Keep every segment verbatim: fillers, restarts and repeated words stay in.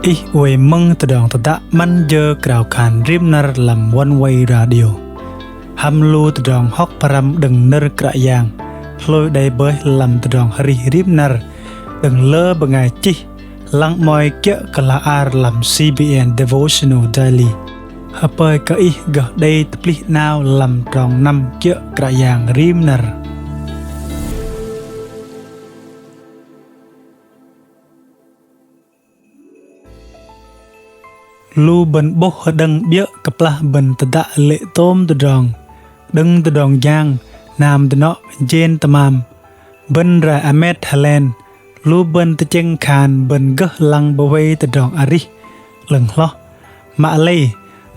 Ih oei mơ̆ng tơdrong tơdă 'Măn jơ krao khan rim năr lăm Oneway Radio. Hăm lu tơdrong hŏk pơhrăm đơ̆ng nơ̆r Kră Yang hlôi đei bơih lăm tơdrong arih rim năr đơ̆ng lơ bơngai chih lăng 'mơ̆i kiơ̆ kơ hla ar lăm C B N Devotional Daily. Hơpơi kơ ih gơh đei tơplih 'nao lăm trong năm kiơ̆ Kră Yang rim năr. Lu bơ̆n 'bôh hơđơ̆ng 'biơ̆ kơplah bơ̆n tơdă lê̆ tôm tơdrong, đơ̆ng tơdrong jang, hnam dơnŏ, jên tơmam. Bơ̆n rai hơmet hơlen, lu bơ̆n tơchĕng khan bơ̆n gơh lăng bơwei tơdrong arih 'lơ̆ng hloh. Mă lei,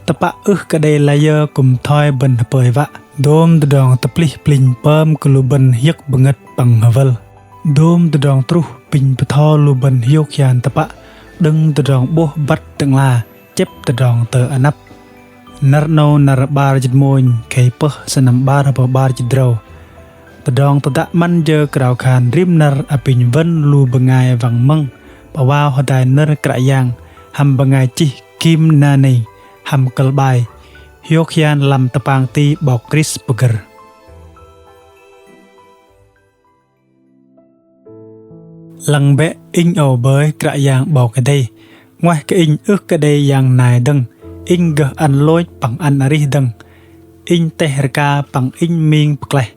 tơpă ưh kơ đei layơ kư̆m thoi bơ̆n hơpơi wă. Dôm tơdrong tơplih plinh pơm kơ lu bơ̆n hiơ̆k bơngơ̆t păng hơwơl. Dôm tơdrong truh pinh bơtho lu bơ̆n hiôk hian tơpă đơ̆ng tơdrong 'bôh băt Tơ'ngla chĕp tơdrong tơ anăp. Năr 'nâu năr 'bar jĭt mônh, khei pơh sơnăm 'bar hơpơh 'bar jĭt drâu. Tơdrong tơdă 'Măn jơ krao khan rim năr apinh wơ̆n lu bơngai wăng mơ̆ng 'bơwao hơdai nơ̆r Kră Yang hăm bơngai chih Kim Naney hăm kơ̆l 'bai Hiôk hian lăm tơpang ti 'Bok Krist pơgơ̆r. Lăng bĕ, inh âu bơih Kră Yang 'Bok Kei-Dei, 'nguaih kơ inh ưh kơ đei yang nai dơ̆ng. Inh gơh ăn lôch păng ăn arih dơ̆ng. Inh teh rơka păng inh ming pơklaih.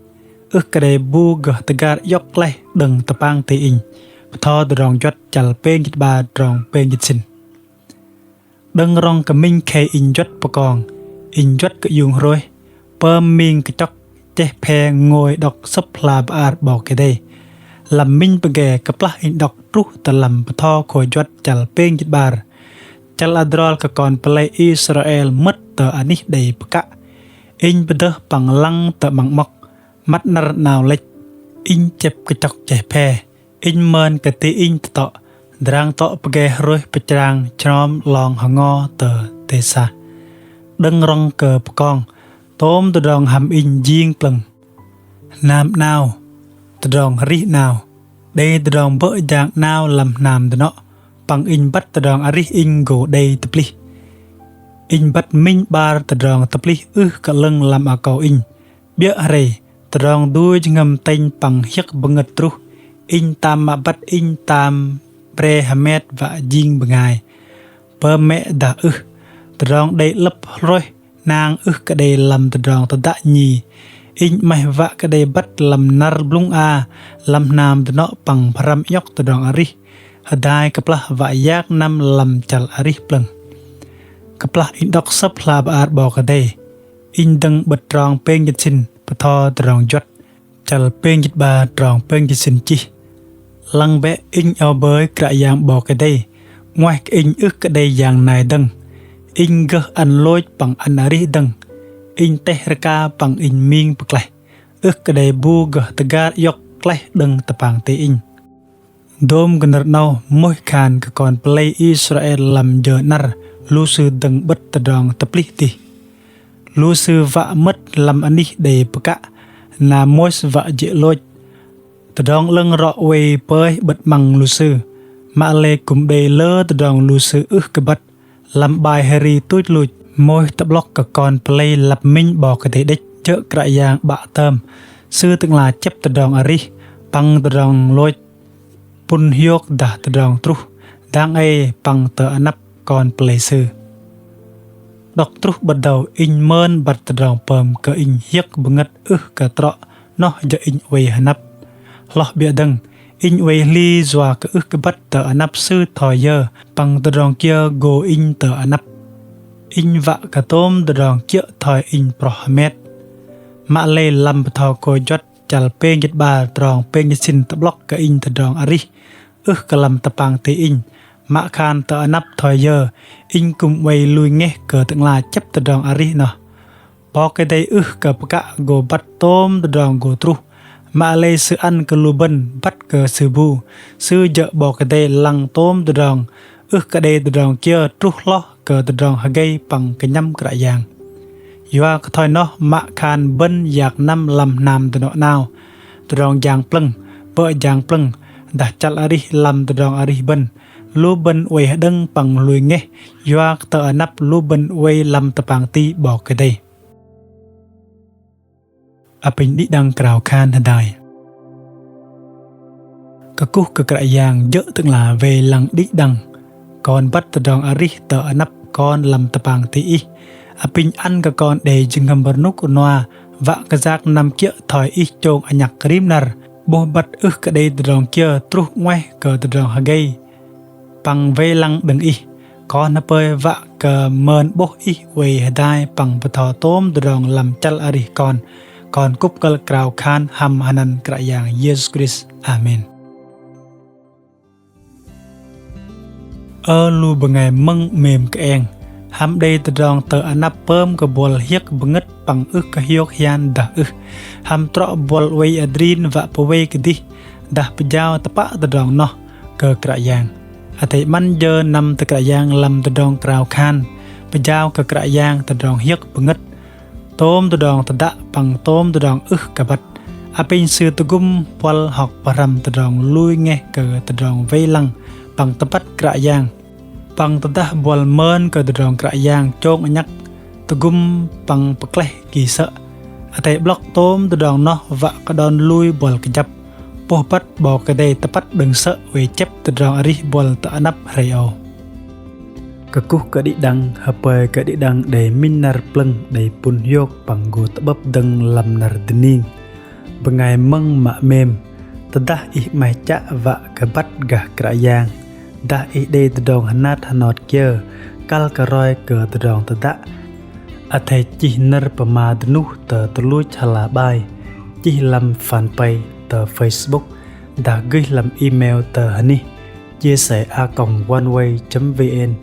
Ưh kơ đei bu gơh tơgar iŏk klaih đơ̆ng tơpang ti inh. Bơtho Tơdrong Juăt chăl pêng jĭt 'bar trong pêng jĭt sĭn. Đơ̆ng rŏng kơ minh khei inh juăt pơkong, inh juăt kơ iung hrôih, pơm ming kơchŏk cheh phe ngôi đŏk Sơ̆p hla bơar 'Bok Kei-Dei. Lăm minh pơge kơplah inh đŏk truh tơ lăm Bơtho Khôi Juăt chăl pêng jĭt 'bar. Chăl adrol kơ kon pơlei Israel mơ̆t tơ anih đei pơkă. Inh pơdơh păng lăng tơ 'măng 'mŏk, măt năr 'nao lĕch. Inh chĕp kơchŏk cheh phe. Inh mơn kơ ti inh tơtŏ, drang tŏ pơge hrôih pơchrang chrŏm 'long hơngo tơ têsa. Đơ̆ng rŏng kơ pơkong, tôm tơdrong hăm inh jing plơ̆ng. Hnam 'nao, tơdrong arih 'nao, đei tơdrong bơ̆ jang 'nao lăm hnam dơnŏ, păng inh băt tơdrong arih inh gô đei tơplih. Inh băt minh 'bar tơdrong tơplih ưh kơ 'lơ̆ng lăm akâu inh. 'Biơ̆ hrei, tơdrong dui jơhngơ̆m tĕnh păng hiơ̆k bơngơ̆t truh, inh tam mă băt inh tam bre hơmet wă jing bơngai. Pơm mĕ dah ưh, tơdrong đei 'lơ̆p hrôih 'nang ưh kơ đei lăm tơdrong tơdă nhi. Inh 'maih wă kơ đei băt lăm năr blŭng a, lăm hnam dơnŏ păng pơhrăm iŏk tơdrong arih. Hơdai kơplah wă yak năm lăm chăl arih plơ̆ng. Kơplah inh đŏk Sơ̆p hla bơar 'Bok Kei-Dei, inh dơ̆ng 'bơ̆t trong pêng jĭt sĭn, Bơtho Tơdrong Juăt chăl pêng jĭt 'bar trong pêng jĭt sĭn chih: Lăng bĕ, inh âu bơih Kră Yang 'Bok Kei-Dei, 'nguaih kơ inh ưh kơ đei yang nai dơ̆ng. Inh gơh ăn lôch păng ăn arih dơ̆ng. Inh teh rơka păng inh ming pơklaih. Ưh kơ đei bu gơh tơgar iŏk klaih đơ̆ng tơpang ti inh. Dôm kơ nơ̆r 'nâu mơih khan kơ kon pơlei Israel lăm jơ 'năr lu sư dơ̆ng 'bơ̆t tơdrong tơplih dih. Lu sư wă mơ̆t lăm anih đei pơkă, na mônh wă jê̆ lôch. Tơdrong 'lơ̆ng rŏ oei pơih 'bơ̆t 'măng lu sư. Mă lei kư̆m đei lơ tơdrong lu sư ưh kơ băt. Lăm 'bai hơri tuch luch, mônh tơ'blŏk kơ kon pơlei lăp minh 'Bok Kei-Dei đĕch jơ̆ Kră Yang 'Bă tơm. Sư Tơ'ngla chĕp tơdrong arih, păng tơdrong lôch, pŭn hiôk dah tơdrong truh, dang ei păng tơ anăp kon pơlei Sư. Đŏk truh 'bơ̆t dâu inh mơn băt tơdrong pơm kơ inh hiơ̆k bơngơ̆t ưh kơ trŏ noh jơ̆ inh oei hơnăp. Hloh biơ̆ dơ̆ng, inh oei hli yua kơ ưh kơ băt tơ anăp Sư thoi yơ, păng tơdrong kiơ gô inh tơ anăp. Inh wă kơ tôm tơdrong kiơ̆ thoi inh proh hơmet. Mă lei lăm Bơtho Khôi Juăt chăl pêng jĭt 'bar trong pêng jĭt sĭn tơ'blŏk kơ inh tơdrong arih, ưh kơ lăm tơpang ti inh. Mă khan tơ anăp thoi yơ, inh kư̆m oei lui ngeh kơ Tơ'ngla chĕp tơdrong arih noh. 'Bok Kei-Dei ưh kơ pơkă gô băt tôm tơdrong gô truh. Mă lei Sư ăn kơ lu bơ̆n băt kơ Sư bu. Sư jơ̆ 'Bok Kei-Dei lăng tôm tơdrong, ưh kơ đei tơdrong kiơ truh hloh kơ tơdrong hơgei păng kơnhăm Kră Yang. Yua kơ thoi noh mă khan bơ̆n yak năm lăm hnam dơnŏ 'nao, tơdrong jang plơ̆ng, bơ̆ jang plơ̆ng, dah chăl arih lăm tơdrong arih bơ̆n, lu bơ̆n oei hơđơ̆ng păng lui ngeh yua kơ tơ anăp lu bơ̆n oei lăm tơpang ti 'Bok Kei-Dei. Apinh đĭ đăng krao khan hơdai. Kơkuh kơ Kră Yang jơ̆ Tơ'ngla wei lăng đĭ đăng. Kon băt tơdrong arih tơ anăp kon lăm tơpang ti Ih. Apinh ăn kơ kon đei jơhngơ̆m rơnŭk rơnua wă kơ yak năm kiơ̆ thoi Ih chông anhăk rim năr. 'Bôh băt ưh kơ đei tơdrong kiơ truh 'nguaih kơ tơdrong hơgei păng wei lăng đơ̆ng Ih. Kon hơpơi wă kơ mơn 'bôh Ih oei hơdai păng bơtho tôm tơdrong lăm chăl arih kon. Kon kŭp kơ̆l krao khan hăm anăn Kră Yang Yêsu Krist. Amen. Ơ lu bơngai mơ̆ng 'mêm kơeng, hăm đei tơdrong tơ anăp pơm kơ buăl hiơ̆k bơngơ̆t păng ưh kơ hiôk hian dah ưh? Hăm trŏ buăl oei adrin wă pơwei kơdih dah pơjao tơpă tơdrong noh kơ Kră Yang. Athei 'măn jơ năm tơ Kră Yang lăm tơdrong krao khan, pơjao kơ Kră Yang tơdrong hiơ̆k bơngơ̆t, tôm tơdrong tơdă păng tôm tơdrong ưh kơ băt. Apinh sư tơgŭm buăl hŏk pơhrăm tơdrong lui ngeh kơ tơdrong wei lăng păng tơbăt Kră Yang. Păng tơdah buăl mơn kơ tơdrong Kră Yang chông anhăk tơgŭm păng pơklaih ki sơ̆. Athei 'blŏk tôm tơdrong noh wă kơ đon lui buăl kơjăp. 'Bôh băt 'Bok Kei-Dei tơpăt đơ̆ng sơ̆ oei chĕp tơdrong arih buăl tơ anăp hrei âu. Kơkuh kơ đĭ đăng, hơpơi kơ đĭ đăng đei minh năr plơ̆ng đei pŭn hiôk păng gô tơ'bơ̆p dơ̆ng lăm năr dơning. Bơngai mơ̆ng mă 'mêm, tơdah ih 'maih chă wă kơ băt gah Kră Yang, dah ih đei tơdrong hơnat hơnot kiơ, kăl kơ roi kơ tơdrong tơdă, athei chih nơ̆r pơma dơnuh tơ tơluch hla bơar, chih lăm fanpage tơ Facebook, dah gơih lăm email tơ hơnih chia sẻ a còng oneway chấm vn.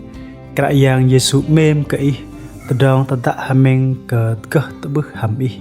Kră Yang Yêsu 'mêm kơ ih, tơdrong tơdă hơmĕng kơ gơh tơ'bưh hăm ih.